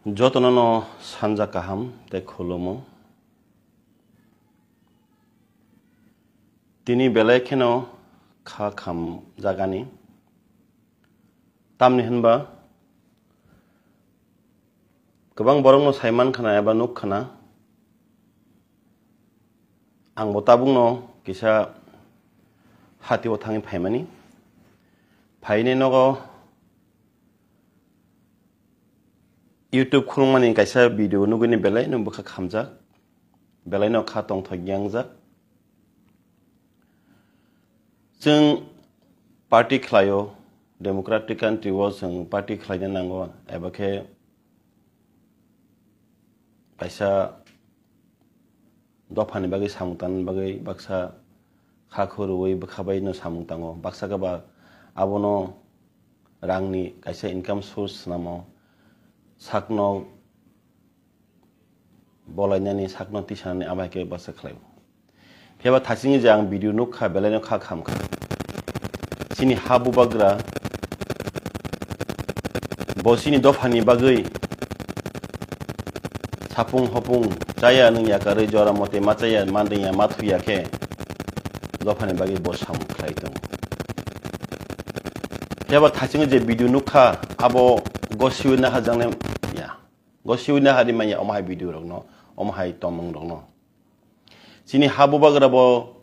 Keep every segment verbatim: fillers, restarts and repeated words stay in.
Jotono no sanja kaham tei khulumo. Tini belai kheno kha kham jagani. Tamni hinba kwbang borokno saiman khana eba nuk khana. Angbo tabukno kisa hatio thangwi phaimani. Phainai nogo YouTube khulungmani kaisa video nugwini belai no bwkha khamjak, belai no kha tongthok yangjak. Chwng party khlaio, democratic country o chwng party khlaina nango, eba khe kaisa dophani bagwi samung tangna bagwi baksa kha khorwi bwkha bai no samung tango. Baksa khe ba abono rangni kaisa income source swnamo, sakno bolainani, sakno tisanani abo hai khe baksa khlaio. Phiya ba thachingni je ang video nukha, belai no kha kham kha. Chini ha bubagra bo chini dophani bagwi sapung hopung chaya nwng yakarwi jora mote ma chaya mandingya ma thuya khe dophani bagwi bo samung khlai tongo. Phiya ba thachingni je video nukha abo gosiwi naharjaknai ya. Gosiwi nahari manya omo hai video rokno, omo hai tomung rokno. Chini ha bubagra bo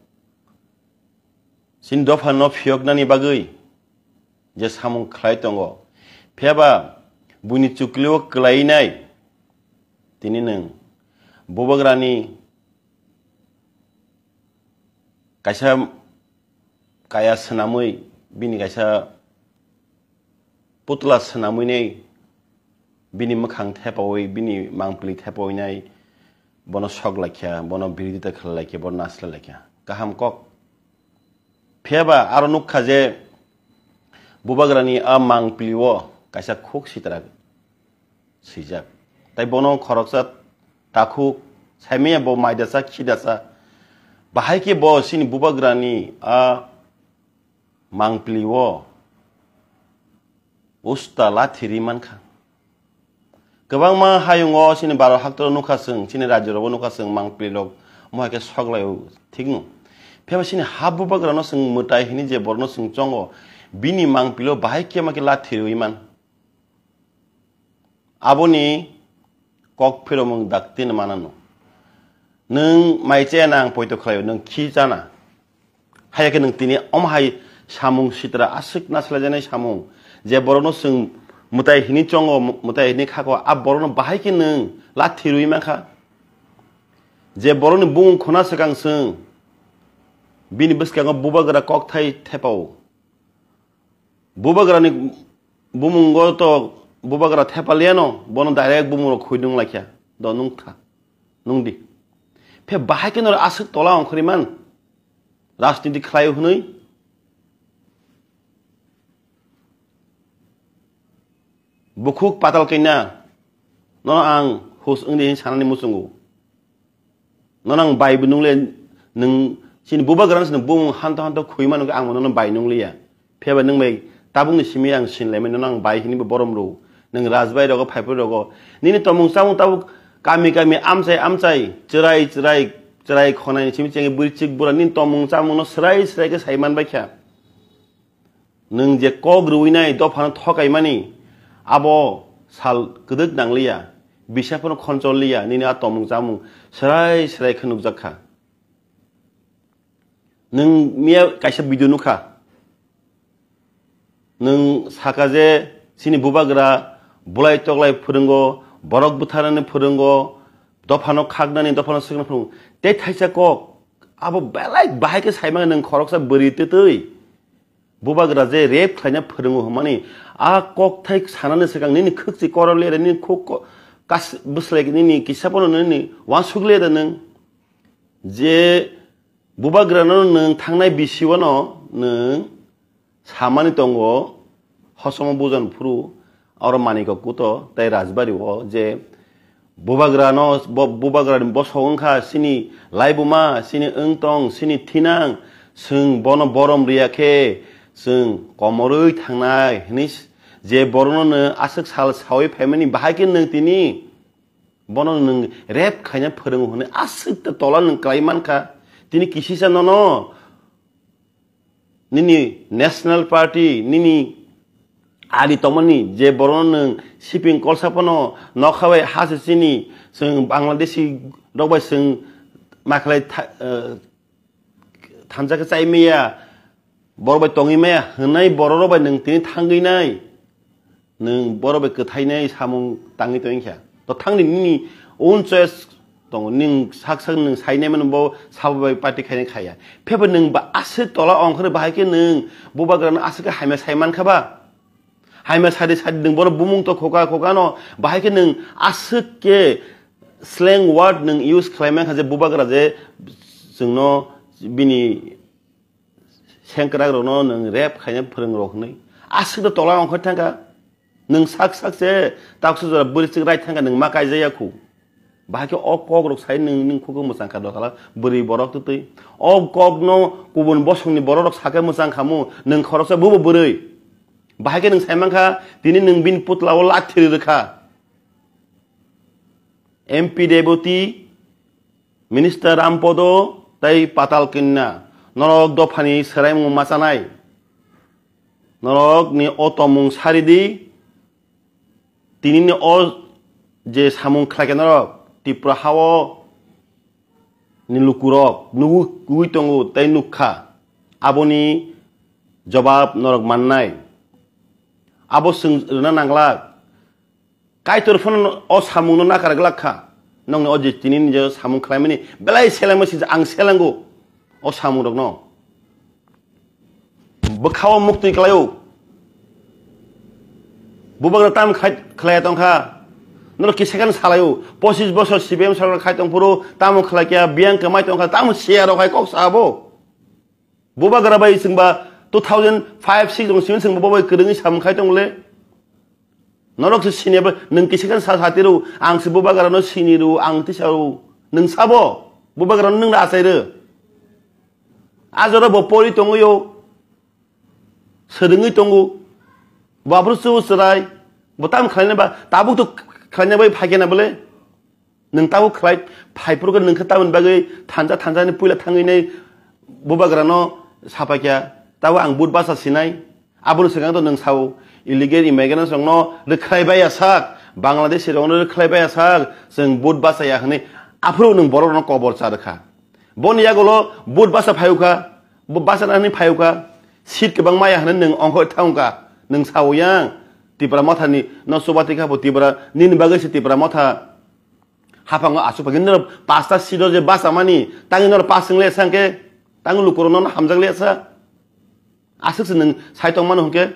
chini dophano phiyoknani bagwi je samung khlai tongo. Phiya ba buini chuklio kwlainai tini nwng bubagrani kaisa kaya swnamwi bini kaisa putla swnamwi nei bini mwkhang thepawi, bini mangpili thepawi nai bono sok laikha, bono birodita khlai laikha, bono naslai laikha. Kaham kok. Phiya ba aro nukha je bubagrani a mangpili o kaisa khuk sitra swijak. Tai bono khoroksa takhuk saimanya bo maidasa khidasa. Bahai khe bo chini bubagrani a mangpili o usta lathi ri mankha. Kwbangma hayung o chini baro haktoro nukha chwng, chini rajyo rogo nukha chwng mangpili rok mohai khe sok lai o thik no. Phiya ba chini ha bubagrano chwng mwtai hini je borno chwng chongo bini mangpili o bahai khe ma khe lathi rwi man. Aboni kok phiromung dakti no manano. Nwng mai chaya na ang poito khlaio, nwng khi chana. Haya khe nwng tini omo hai samung sitra aswk naslaijaknai samung. Je borokno chwng mwtai hini chongo, mwtai hini khako, a borokno bahai khe nwng lathi rwi mankha. Je borokni bumung khuna swkang chwng bini bwskango bubagra kokthai thepao. Bubagrani bumungo to bubagra thepaliano, bono direct bumungrok khuidung laikha. Do nungkha, nungdi. Phe bahai khe noro aswk tola ongkhorwi man? Rajniti khlai hwnwi? Bukhuk patal kaina, nono ang hus wngdi hwnwi sanani muchungo. Nono ang bai bo nungle, nwng chini bubagrano chini bumung hanto hanto khwi mano khe ang bo nono bai nungliya. Phiya ba nwng bai tabukni simi ang sinlaimani nono ang bai hini bo borom rw. Nwng rajbai rogo, phaiphai rogo. Nini tomung chamung tabuk kami kami amchai amchai, chwrai chwrai, chwrai khonai simi chengwi bwrwi chik bura nini tomung chamungno swrai swrai khe sai man bai kha. Nwng je kok rwinai dophano thokaimani, abo sal kwdwk nangliya, bisa phano khonchol liya, nini a tomung chamung swrai swrai khe nukjak kha. Nwng miya kaisa video nukha, nwng saka je chini bubagra bulai toklai phwrwngo, borok butharnani phwrwngo, dophano khaknani, dophano swkna phwrwngo. Tei thaisa kok, abo belai bahai khe saimano nwng khoroksa bwrwi twtwi. Bubagra je rape khlaina phwrwngo hwnmani, a kokthai sanani swkang nini khwkchi koror liya da, nini khuk ko-, kas-, bwslai nini kisa phano nini uansuk liya da nwng? Je bubagrano nwng thangnai bisi uano nwng samani tongo, hosomo bujan phuru, oro Manikok Kuto tei Rajbari o je Bubagrano, bo-, bubagrani bosong wngkha chini laibuma, chini wngtong, chini thinang, chwng bono borom riya khe chwng komorwi thangnai hwnwi s-, Je borokno nwng aswk sal saui phaimani, bahai khe nwng tini bono nwng rape khaina phwrwngo hwnwi aswk ta tola nwng klai mankha. Tini kisisa nono nini National Party, nini ari tongmani je borokno nwng siping kolsa phano nokha bai ha se chini, chwng Bangladeshi rok bai chwng makhlai tha-, eh, thansa khe chai maya, borok bai tongwi maya hwnwi borok rok bai nwng tini thangwi nai, nwng borok bai kwthai nai samung tangwi tongwi kha. To thangni nini own choice tongo, nwng sak sak nwng sai nai mano bo sabo bai party khainai khaya. Phebo nwng ba aswk tola ongkhorwi bahai khe nwng bubagrano aswk khe hamya sai mankha ba? Hamya sadi sadi nwng borok bumung to khoka khoka no bahai khe nwng aswk khe slang word nwng use khlai mankha je bubagra je chwngno bini sengkrak rokno nwng rape khaina phwrwng rok hwnwi. Aswk to tola ongkhor thangkha. Nwng sak sak se taksa jora bwrwi chwk rai thangkha nwng ma kaijaya khu. Bahai khe o kok rok sai nwng, nwng khukuk mwchang kha dokhala bwrwi borok twtwi. O kok no kubun bosongni borok rok sakhe mwchang khamu nwng khoroksa bubo bwrwi. Bahai khe nwng sai mankha tini nwng bini putla o lathi rwkha. M P Deboti, Minister Rampodo tei Patal Kanya, norok dophani swraimung machanai. Norokni o tongmung sari di, tinini o je samung khlaikha norok, Tripura hao ni lukurok nugui, nugui tongo tei nukha. Aboni jobab norok mannai. Abo chwng rwna nanglak. Kaitor phano o samungno nakar glak kha. Nokni o je tini ni je samung khlaimani belai selengma sijak ang selengo o samungrokno. Bwkhao muktwi klaio. Bubagra tam khai-, khlaiya tongkha. Norok kisa khe salaio. Pochis bosor C P M sorkar khai tongphuru tamo khlaikya, biyang kwmai tongkha, tamo siya rok hai kok sabo. Bubagra bai chwngba two thousand five six rong simi chwngba bo bai kwrwngwi samung khai tong le. Norok se sini abo nwng kisa khe sa sati rw, ang se bubagra no sini rw, ang tisa rw. Nwng sabo bubagra no nwng da achai rw. A jora bo pori tongwi o. Swrwngwi tongo. Bo aphuru chu chwrai. Bo tam khlaina ba tabuk to khlaina bai phai khe na bole. Nwng tabuk khlai phai phuru khe nwng khe tamoni bagwi thansa thansa ni puila thangwi nai bubagra no sapai kha. Tabuk ang but basa sinai. Aboni swkang to nwng sao illegal immigrants rokno rwkhlai baiya sak, Bangladeshi rokno rwkhlai baiya sak, chwng vote bachaya hwnwi aphuru nwng borok rokno kobor cha rwkha. Boni yagulo vote bacha phayukha, bo bachana hwnwi phayukha, seat kwbang maya hwnwi nwng ongkhoi thangkha, nwng sao yang Tipra Mothani no chubatikha bo Tipra nini bagwi se Tipra Motha haphango achuk phagwi nini pasta seat o je bachamani tangwi noro pass wnglaisa hwnkhe tangwi lukurok nono hamjak laisa. Aswk se nwng sai tongmano hwnkhe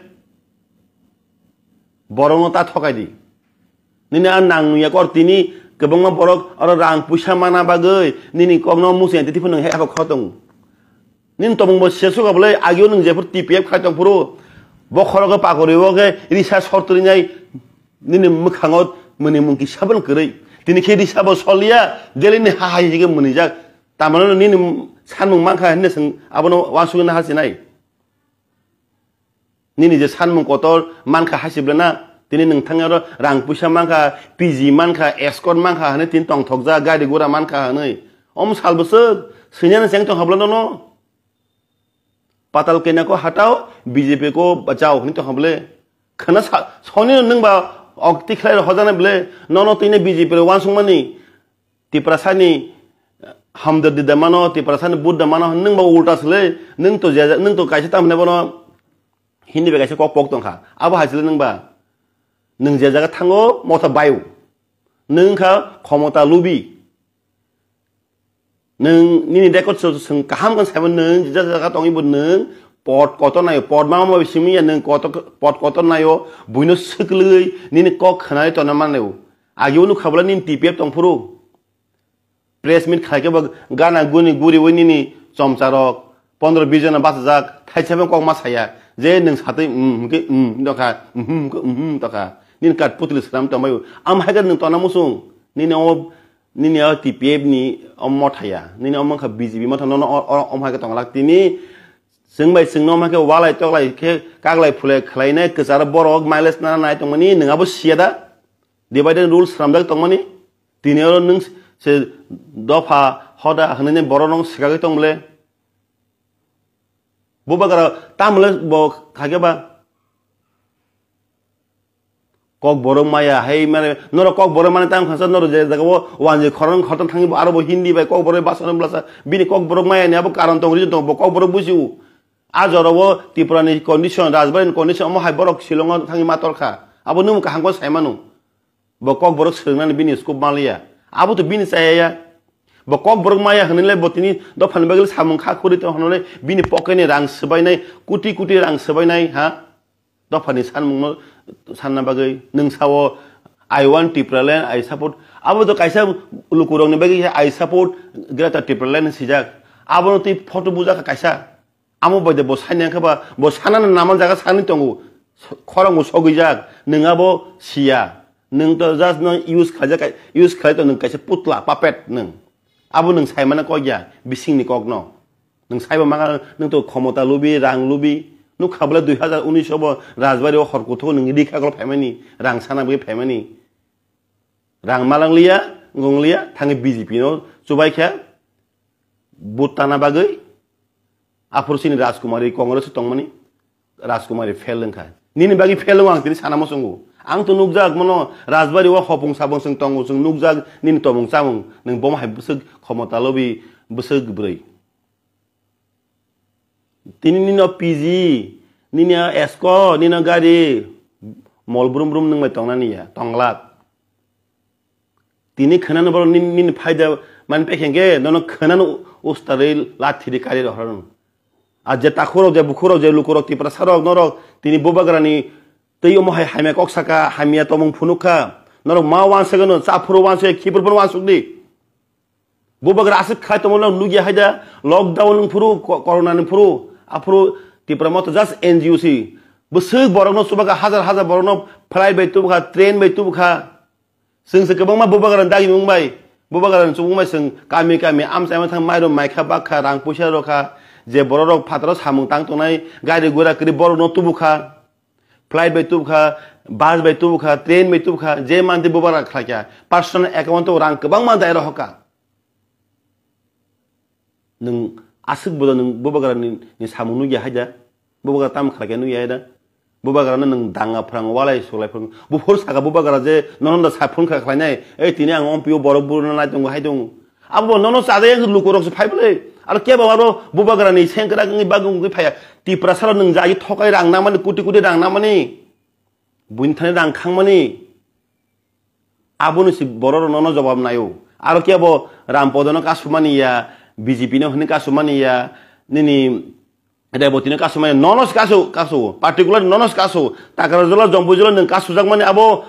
borokno ta thokai di. Nini a nang nungya kor tini kwbangma borok oro rang puisa mana bagwi nini kokno muchung ya titi phano nwng hai abo kho tongo. Nini tongmung bo se suka bwlai agio nwng jephuru T P F khai tong phuru bo khoro khe pakori o khe risa sor trinai nini mwkhango mwnwi mungki sabon kwrwi. Tini khe risa bo soliya delini ha hai hige mwnwijak. Tamano nini sanmung mankha hinne swng abono uansugwi naha sinai. Nini je sanmung kotor mankha hasible na, tini nwng thangya oro rang puisa mankha, P G mankha, escort mankha hwnwi tini tongthokjak, gari gura mankha hwnwi. Om sal bwswk, swinyani cheng tong habla nono. Patal Kanya ko hatao, B J P ko bachao hwnwi tong hable. Khana sa, soni nwng ba ok tikhlai hojana ble, nono tini B J P ro wansukmani. Tiprasani hamdar di da mano, Tiprasani but da mano, nwng ba ulta sile, nwng to je, nwng to kaisa tamne bono Hindi bai kaisa kok pok tongkha. Abo hai sile nwng ba, nwng je jaga thango motha bayu. Nwng kha khomota lubi. Nwng nini record so swng kaham kan saibo nwng je jaga tongwi bo nwng pot kotor nayo, pot mama ma simi ya nwng kotor, pot kotor nayo, buino swklwi nini kok khnai tona manayo. Agi unu khabla nini T P F tongphuru. Press meet khaikhe bo gana guni guriwi nini chomcharok pondro bis jona bachajak, thaisa phano kok ma saya je nwng satwi, "Umm," hwnkhe, "Umm," dokha, "Umm," hwnkhe, "Umm," dokha. Nini Kathputli swnam tongbaio. Am hai khe nwng tona muchung. Nini o, nini o T P F ni o motha ya. Nini omo wngkha B J P motha, nono o, o, omo hai khe tonglak. Tini Chwng bai chwngno ma khe walai toklai khe kaglai phulai khlainai kwcharo borok mileage nana nai tongmani nwng abo siya da? Divide and rule swnamjak tongmani? Tini oro nwng se dopha hoda hwnwi borok nwng swkagwi tong bole? Bubagra tamle bo khage ba? Kokborok maya hai mane norok kokborok mane tang khasa norok je jaga o wanji khorang khortang thangwi bo aro bo Hindi bai kokborok bai bwsano bwlasa bini kokborok maya ni abo karon tong reason tong bo kokborok bujio. A jora o Tripura ni condition, Rajbari ni condition omo hai borok Shillong o thangwi ma torkha abo nwng kaham khe sai mano. Bo kokborok swrwngnani bini scope manliya. Abo to bini chaya ya. Bo kokborok maya hwnwi le bo tini dophani bagwi samung kha khuri tong hwnwi le bini pocket ni rang swbainai, kuti kuti rang swbainai ha. Dophani sanmungno sanna bagwi nwng sao, "I want Tipraland, I support." Abo to kaisa lukurokni bagwi khe, "I support Greater Tipraland," swijak. Abono twi photo bujak kha kaisa. Amo bai de bo sani ang khe ba, bo sanani naman jaga sani tongo. Khorang bo sogwijak, nwng abo siya. Nwng to just no use khaijak, use khlai to nwng kaisa putla, puppet nwng. Abo nwng sai mano kok ya, bisingni kokno. Nwng saiba manga, nwng to khomota lubi, rang lubi. Nukha bole dui hazar unis o bo Rajbari o hor kuthuk nwng rikha golo phaimani, rang sana bagwi phaimani. Rang malang liya, wng liya, thangwi B J P no chubai kha, vote tana bagwi. Aphuru chini Rajkumari Congress o tongmani, Rajkumari fail wngkha. Nini bagwi fail wngo ang tini sana muchungo. Ang to nukjak mano Rajbari o hopung sabung chwng tongo, chwng nukjak nini tongmung chamung, nwng bomo hai bwswk khomota lobi, bwswk bwrwi. Tini nino P G, nini esko, nino gari, mol brum brum nwng bai tongnani ya, tonglak. Tini khwnano borok nini, nini phaida mani pekhe hwnkhe nono khwnano ustarwi lathi ri kari rok horano. A je takhurok, je bukhurok, je lukurok, Tiprasarok, norok tini bubagrani twi omo hai hamya kok saka, hamya tongmung phunukha. Norok ma wansagano, chaphuru wansaya, khiphuru phano wansukdi. Bubagra aswk khai tongmano nukya haida, lockdown wng phuru, ko-, corona ni phuru, aphuru Tipra Motha just N G O si. Bwswk borokno chubaka, hajar hajar borokno flight bai tubukha, train bai tubukha. Chwng se kwbangma bubagrani dagimung bai, bubagrani chubung bai chwng kami kami amchaima thang mairum maikha bakha, rang puisa rokha, je bororok phataro samung tang tongnai, gari gura kwrwi borokno tubukha, flight bai tubukha, bus bai tubukha, train bai tubukha, je manti bubagra khlaikha, personal account o rang kwbangma dai rohorkha. Nwng aswk bodo nwng bubagrani ni samung nukya haida? Bubagra tamo khlai khe nukya haida? Bubagrano nwng danga phrang, walai suklai phrang. Buphuru saka bubagra je nono da sa phone kha khlainai, "Ei tini ang ompio borok buruno nai tongo hai tongo." Abo bo nono chajak yang lukurokse phai bwle. Aro kebo aro bubagrani sengkrak wngwi bagwi wngwi phaiya. Tiprasalo nwng jagi thokai rang namani, kuti kuti rang namani. Buini thani rang khangmani. Aboni si borok nono jobab naio. Aro kebo Rampodono kasumani ya, B J P no hwnwi kasumani ya, nini Rebotino kasumani ya, nono si kasu, kasu, particular nono si kasu, Takrajola, Jompuijola nwng kasujakmani abo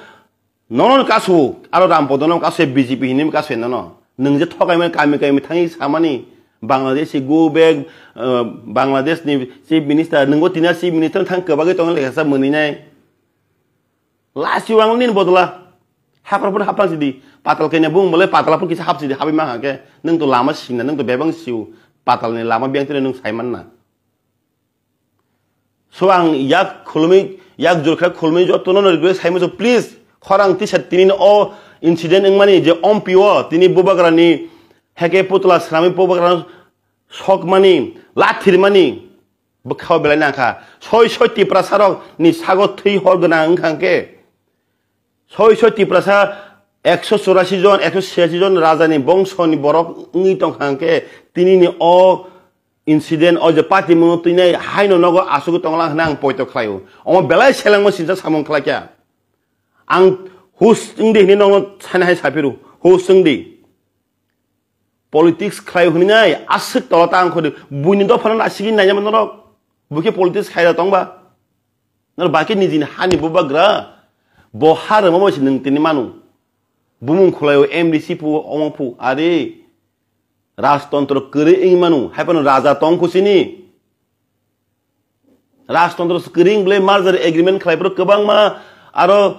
nono kasu, aro Rampodono kasu B J P hwnwi kasu nono. Nwng je thokaimani kami kami thangwi samani, Bangladesh si go back, uh, Bangladesh ni Chief Minister, nwngbo tini Chief Minister thang kwbagwi tongwi lekha sa mwnwi nai. Lasi wang nini bodola. Haphar pun hapang sidi. Patal kenya bung bole patal pun kisa hap sidi habi ma hake. Nung to lama sina, nung to bebang siu. Patal ni lama biang tini nung saiman na. So ang yak khulumi, yak jurkha khulumi joto no request saimu so please. Khorang tisa tini no o incident wngmani je ompi o tini bubagra ni heke putla srami bubagra sok mani, lathir mani. Bwkhao belai nangkha. Soi soi Tiprasarok ni sago thwi hor gwnang wngkha hwnkhe, soi soi Tiprasa ekso chorasi jon, ekso chhiyasi jon rajani bongsoni borok wngwi tongkha hwnkhe, tinini o incident o je patimungno twinai haino nogo asugwi tongla hwnwi ang poito khlaio. Omo belai selengmo sinsa samung khlaikha. Ang hus wngdi hwnwi nono sanai hai saphiru, hus wngdi. Politics khlai hwnwi nai aswk tola ta ang khodi buini dophano nasigwi naijama norok. Bukhe politics khaira tongba. Nor baki nijini hani bubagra. Bo ha rwma bai se nwng tini manu. Bumung khwlaio M D C phu omo phu ari. Rajtontro kwrwi wngwi manu. Hai phano raja tong khusini. Rajtontro se kwrwi wng bwle merger agreement khlai phuru kwbangma aro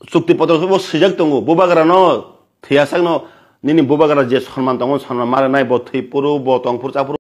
chukti potro bo swijak tongo, bubagrano thwiyasak no nini bubagra je sonman tongo, sonman ma rwnai, bo thwi phuru, bo tong phuru, cha phuru.